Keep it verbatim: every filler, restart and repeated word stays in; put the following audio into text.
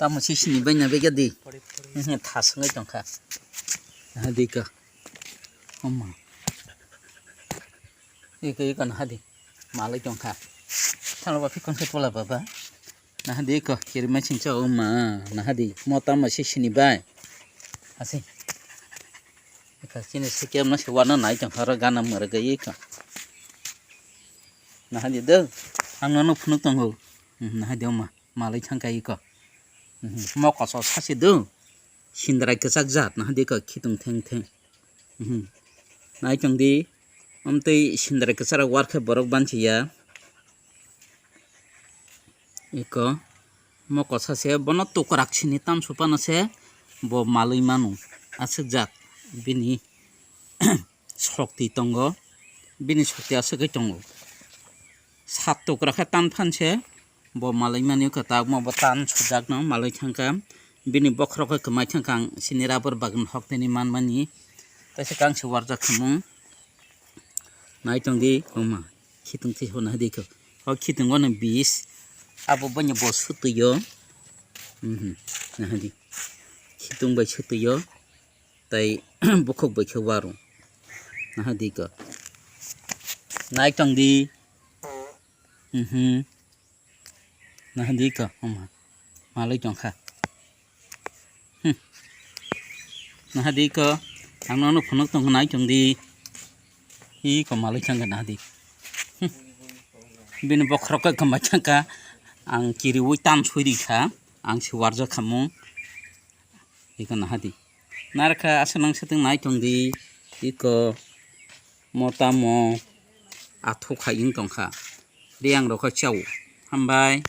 Tamo si sini bai na bega di. Thasungwi tongkha. Naha di ka. Oma. Iko, iko naha di. Malai tongkha. Thalo ba phikon khe tola baba. Naha di iko. Kiri ma singcha oma. Naha di. Mo tamo si sini bai. Asi. Iko sini sikiam no se wana nai tongkha ro gana mara ga iko. Naha di do. Ang no phunuk tongo. Naha di oma. Malai thangkha iko. Mo koso sasi do. Sindrai kwchak jat naha di iko khitung theng theng. Nai tong di. Omtwi sindrai kwchak rok warkhe borok banchiya. Iko mo kosa se bono tukrak sini tamsupano se bo malwi mano. Aswk jat bini sokti tongo, bini sokti aswk tongo. Sat tukra khe tan phan se bo malwi mani kwtak mo bo tan sujakno malwi thangkha. Bini bokhorok khe kwmai thangkha ang sini rubber bagan hokteni manmani. Kaisa kang se warjak khamung. Nai tong di, oma, khitung twi hona di ko. O khitung o no bis, abo banya bo sutwi o. Mhm, naha di. Khitung bai sutwi o, tai bukhuk bai khe waro. Naha di ko. Nai tong di. Mhm. Naha di ko, oma. Malwi tongkha. Hmm. Naha di ko, ang nono phunuk tong nai tong di. Iko malwi thangkha naha di. Hmm. Bini bokhorok khe kwmai thangkha. Ang kiriwi tan sui di kha. Ang se warjak khamung. Iko naha di. Narkha asa nang seteng nai tong di. Iko mo tamo athuk hai wng tongkha. Riyang rok khe chao. Hambai.